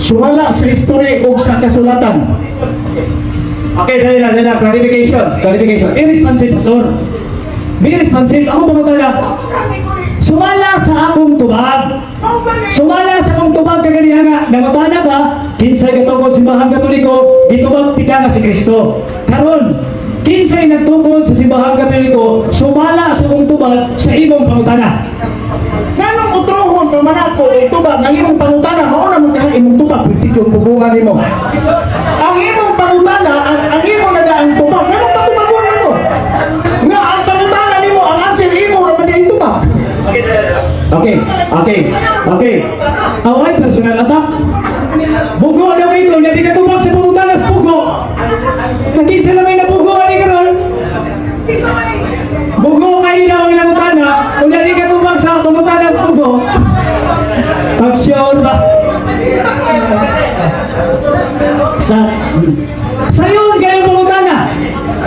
Sumala sa history o sa kasulatan. Okay, dali lang, dali lang. Clarification, clarification. Be responsive, Pastor. Be responsive. Ako pangutana. Sumala sa akong tubag. Sumala sa akong tubag kaganiha nga. Nangutana ka, kinsay gatukod Simbahang Katoliko, gitubag tika nga si Kristo. Karon, kinsay nagtukod sa Simbahang Katoliko, sumala sa akong tubag sa imong pangutana. Nganong utrohon pa man ako og tubag ang imong pangutana, mao na man kaha imong tubag, pwede yung puguan nimo. Ang imong pangutana, ang imo na ang tubag, nganong patubagon mo? Nga ang pangutana nimo, ang answer imo ra man di tubag. Okay. Away, personal attack. Bugo na kayo, di ka tubag sa pangutana sa bugo. Nakisa na may nabugo ani karon. Bugo kayo na ang nangutana, kung di ka tubag sa pangutana sa bugo. Pag-sure ba? Sa sayon kayo pangutana.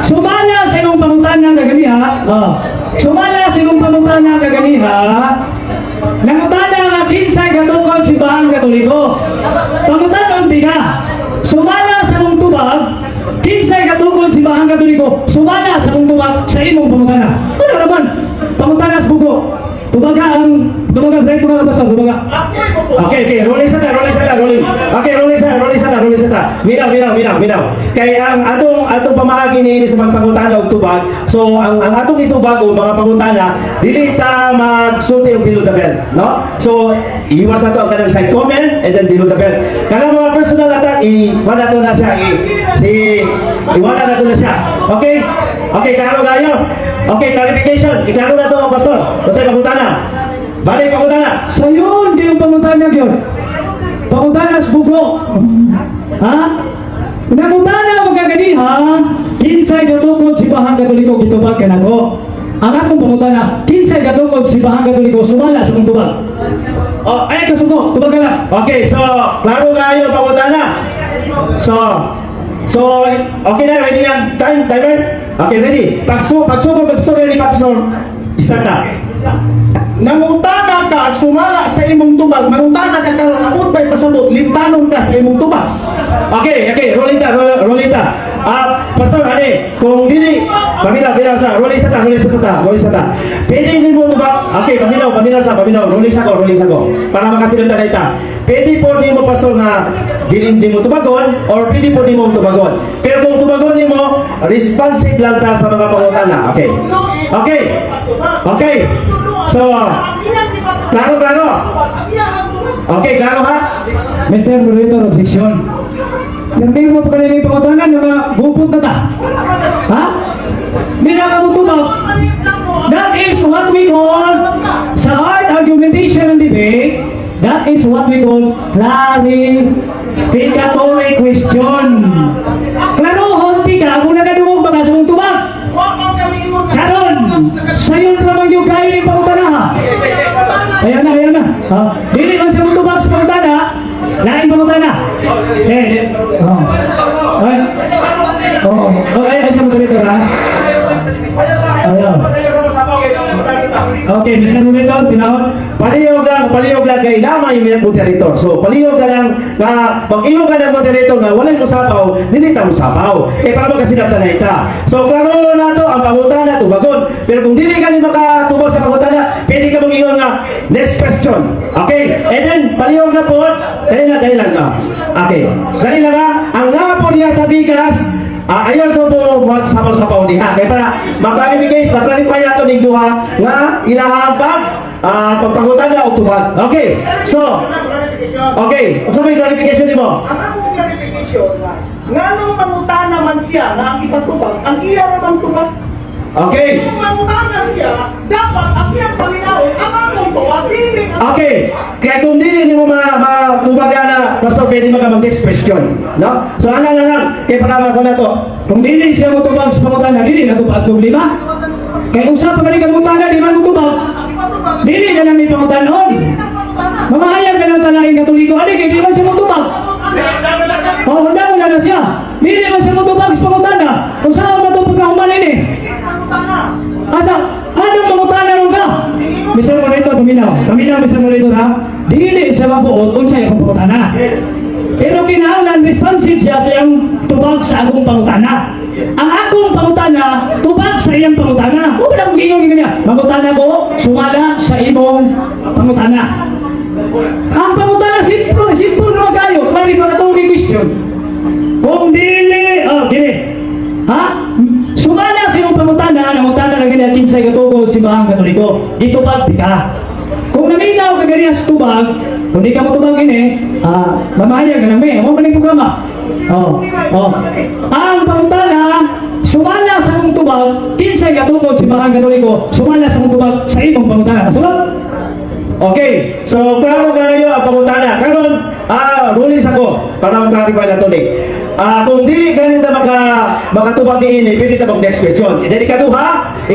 Sumala sa imong pangutana kaganiha. Oh. Sumala sa imong pangutana kaganiha. Nangutana nga kinsay gatukod Simbahang Katoliko. Pangutana ka. Sumala sa imong tubag, kinsay gatukod Simbahang Katoliko. Sumala sa imong tubag sa imong pangutana. Ano naman? Pangutana sa bugo. Tubaga ang tubaga break mo na, Pastor, tubaga. Okay, rolling sa ta, rolling sa ta, rolling. Okay, rolling sa, rolling sa ta, rolling sa ta. Minaw, minaw, minaw, minaw. Kay ang atong pamaagi niini sa pagpangutana og tubag. So ang atong itubag o mga pangutana, dili ta magsulti og below the belt, no? So iwas na to ang kanang side comment and then below the belt. Kanang mga personal attack, i wala to na siya, i si iwala na to na siya. Okay? Okay, klaro kayo. Okay, clarification. Iklaro na to, Pastor. Basta pangutana. Balik pangutana. Sayon kayong pangutana yun. Pangutana sa bugo. Ha? Nangutana mo kaganiha, kinsay gatukod Simbahang Katoliko gitubag kanako. Ang akong pangutana, kinsay gatukod Simbahang Katoliko sumala sa akong tubag. Oh, ay kasuko, tubag ka lang. Okay, so klaro kayo ang pangutana. So okay na, ready na timer? Okay, ready. Pagsuko, pagsuko ni Pastor, start na. Nangutana ka sumala sa imong tubag, mangutana ka karon abot ba'y pasabot, lintanon ka sa imong tubag. Okay, rolling ta, rolling ta. Ah, Pastor, ani, kung dili, paminaw, paminaw sa, rolling sa ta, rolling sa ta, rolling sa ta. Pwede nimo tubag, okay, paminaw, paminaw sa, paminaw, rolling sa ko, para makasilip ta na ita. Pwede po nimo, Pastor, nga dili nimo tubagon, or pwede po nimo tubagon. Pero kung tubagon nimo, responsive lang ta sa mga pangutana. Okay. Okay. So, klaro, klaro. Okay, klaro ha? Mr. Moderator, objection. Nagtingin mo pa kanila yung pangutana, nga gupot na ta. Ha? Hindi na ka mo tubag. That is what we call, sa art argumentation and debate, that is what we call clarificatory question. Klarohon tika kung nakadungog ba ka sa mong tubag. Karon, sayon lamang yung kayo yung pangutana ha. Ayan na, ayan na. Ha? Dili man sa mong tubag sa pangutana, lain pangutana. Sige, oh. Ay. Oo. Oh, ay, ay, sa moderator ha. Ayaw. Okay, Mr. Moderator, tinawag. Palihog lang kay nama yung moderator. So, palihog ka lang nga pag iyo ka ng moderator nga walay musapaw, dili ta musapaw. Eh para magkasinabtan na ita. So, klaro na to ang pangutana tubagon. Pero kung dili ka ni makatubag sa pangutana, pwede ka mangingon nga next question. Okay? And then palihog na po. Dali lang ka. Okay. Dali lang ha. Ang naa po niya sa bigas, ah, ayaw sa po magsapaw-sapaw diha. Kaya para ma-clarify nato ning duha nga ilahang pagpangutana og tubag. Okay. So, okay. Unsa may clarification nimo? Ang akong clarification, nganong mangutana man siya nga ang ipatubag, ang iya ra man tubag. Okay. Kung mangutana siya, dapat ang iyang paminawon, ang akong tubag, dili ang Okay. Kaya kung dili nimo ma matubag na, Pastor, pwede mo ka mag-next question. No? So, ana na lang. Kaya para ko na to. Kung dili siya motubag sa pangutana, dili na tubag lima. Kay usa pa man ka mutana, di man motubag. Dili na lang may pangutanon. Mamahayag na lang talaing Katoliko, ani kay di man siya motubag. Oh, handa mo na na siya. Dili man siya motubag sa pangutana. Kung saan ba ito pagkahuman ini? Asa, anong pangutana ron ka? Mr. Moderator, paminaw. Paminaw, Mr. Moderator, ha? Dili siya mabuot, unsay akong pangutana. Pero kinahanglan responsive siya sa iyang tubag sa akong pangutana. Ang akong pangutana, tubag sa iyang pangutana. Huwag na akong giingon niya. Mangutana ko, sumala sa imong pangutana. Ang pangutana, simple, simple naman kayo. Mali ko na itong question. Kung dili, oh, gini. Ha? Sumala sa imong pangutana, nangutana na gani kinsay gatukod Simbahang Katoliko. Gitubag di ka. Kung naminaw ka ganiya sa tubag, kung di ka mo tubag ini, mamahayag ka lang may, mo man yung programa. Oh. Ang pangutana, sumala sa imong tubag, kinsay gatukod Simbahang Katoliko, sumala sa imong tubag sa imong pangutana. Kasulot? Okay, so klaro kayo ang pangutana. Karon, ruling sa ko para mag-clarify na to ni. Kung dili ganin ta makatubag niini, pwede ta mag next question. And then ikaduha,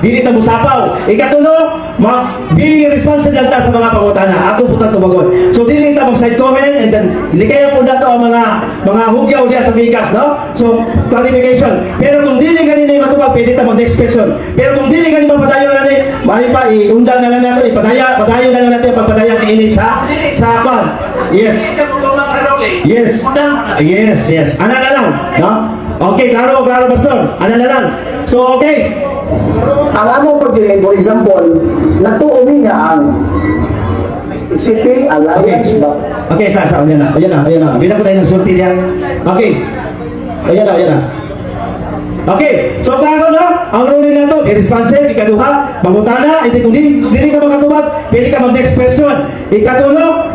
dili ta musapaw. Ikatulo, ma being responsible lang ta sa mga pangutana. Ato po ta tubagon. So dili ta mag side comment and then likayan po nato ang mga hugyaw diya sa pikas, no? So clarification. Pero kung dili ganin na matubag, pwede ta mag next question. Pero kung dili ganin mapadayon na ni, may pa iundang na lang nato, ipadaya, padayon na lang natin ang pagpadaya niini sa kwan. Yes. Yes. Yes. Ana na lang, no? Okay, klaro, klaro, Pastor. Ana na lang. So, okay. Ang among pagdili, for example, nagtuo mi nga ang CP, Alliance, ba? Okay, sa, ayan na, ayan na, ayan na. Bilang ko tayo ng sulti niya. Okay. Ayan na, ayan na. Okay, so klaro na, ang ruling na to, irresponsive, ikaduha, mangutana, hindi kung dili ka makatubag, pwede ka mag next question. Ikatulo,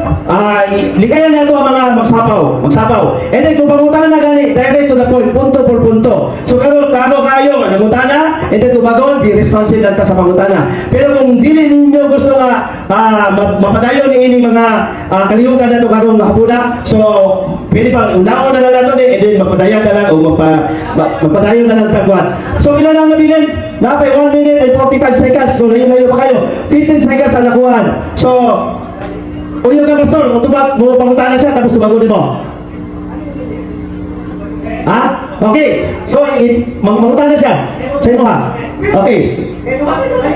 likayan na to ang mga magsapaw, magsapaw. And then kung pangutana gani, direct to the point, punto por punto. So karon klaro kayo nga nangutana, and then tubagon, be responsive lang ta sa pangutana. Pero kung dili ninyo gusto nga mapadayon ni ining mga kalihukan na to karong hapuna, so pwede pa unaon na lang nato ni, and then magpadayon na lang o magpadayon na lang tagwan. So ilan ang nabilin? Napay 1 minute and 45 seconds. So layo-layo pa kayo. 15 seconds ang nakuhaan. So uyo ka, Pastor, kung tubag, mo pangutana siya, tapos tubagon mo. Ha? Okay. So, mangutana siya. Sa imo ha? Okay.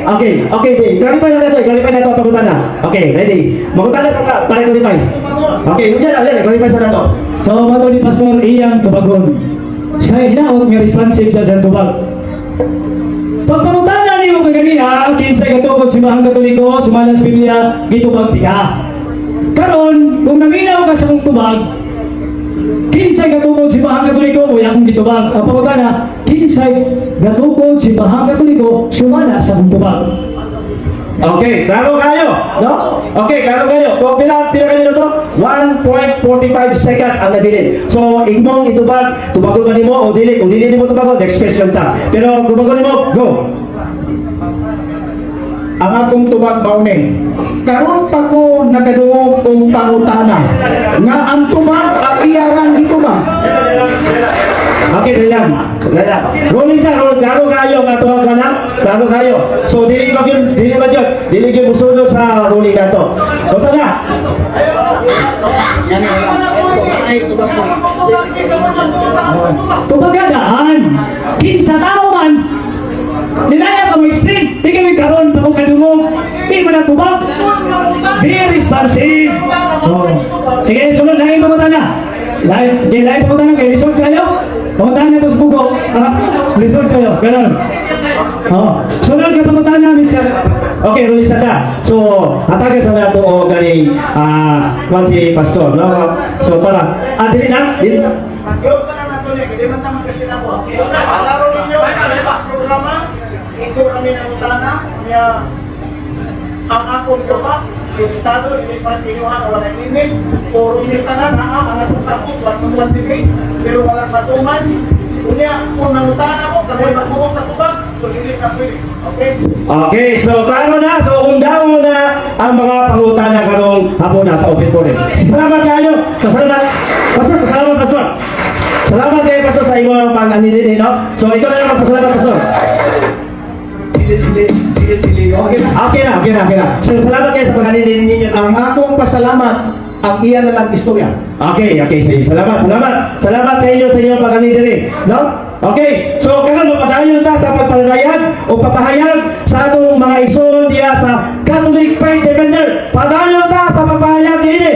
Okay. Clarify na nato, clarify na ito ang pangutana. Okay, ready. Mangutana sa para clarify. Okay, yun yan, yan, clarify sa nato. So, mato ni Pastor iyang tubagon. Sa hinaot nga responsive siya sa tubag. Pagpangutana nimo kaganiha, kinsay gatukod Simbahang Katoliko, sumala sa Biblia, gitubag ti ka. Karon, kung naminaw ka sa kong tubag, kinsay gatukod Simbahang Katoliko, o akong gitubag. Ang pangutana, kinsay gatukod Simbahang Katoliko, sumala sa kong tubag. Okay, klaro kayo, no? Okay, klaro kayo. Kung pila ka minuto? 1.45 seconds ang nabilin. So, imong itubag, tubagon ba nimo o dili? Kung dili nimo tubagon, next question ta. Pero tubagon nimo, go. Ang akong tubag mao ni. Karon pa ko nagadungog og pangutana nga ang tubag ang iyarang gitubag. Okay, dali lang. Dali lang. Rolling ta, roll. Klaro kayo nga tuwag ka na. Klaro kayo. So, dili ba yun, dili ba yun? Dili yun musunod sa ruling na to. Basta na. Yan lang. Ay, tubag ko. Tubagadaan, kinsa tao man, nilaya ka mo explain, di kami karon pa kong kadungog, di man na tubag, be responsive. Oh. Sige, sunod, lain pangutana. Lain, di lain pangutana, kay result kayo. Pangutana ko sa bugo. Result kayo, ganun. Oh. Sunod ka pangutana, Mr. Okay, release na ta. So, hatagan sa nato o ganing kwan si Pastor, no? So, para dili na, dili. Close na lang nato ni, di man taman kasi nako. Klaro ninyo, programa, iko kami ng utana, niya ang akong tubag, limitado, dili pa sa inyo ha, wala limit, puro tanan, naa, ang atong sakop, 1 degree, pero walang matuman. Unya, kung nangutana mo, kamoy magbuok sa tubag, so dili ka pwede. Okay? Okay, so klaro na. So undaon na ang mga pangutana karong hapon na sa open forum. Salamat kayo. Pasalamat. Pastor, pasalamat, Pastor. Salamat kayo, Pastor, sa imong pag-anini, no? So ikaw na lang magpasalamat, Pastor. Sige, sige, sige, sige. Okay na. Okay na, okay na, okay na. So salamat kayo sa pag-anini ninyo. Ang akong pasalamat, ang iya na lang istorya. Okay, sige. Salamat, salamat. Salamat sa inyo sa inyong pag-anini diri, no? Okay, so karon mapadayon ta sa pagpadayag o papahayag sa atong mga igsoon diya sa Catholic Faith Defender. Padayon ta sa pagpahayag niini.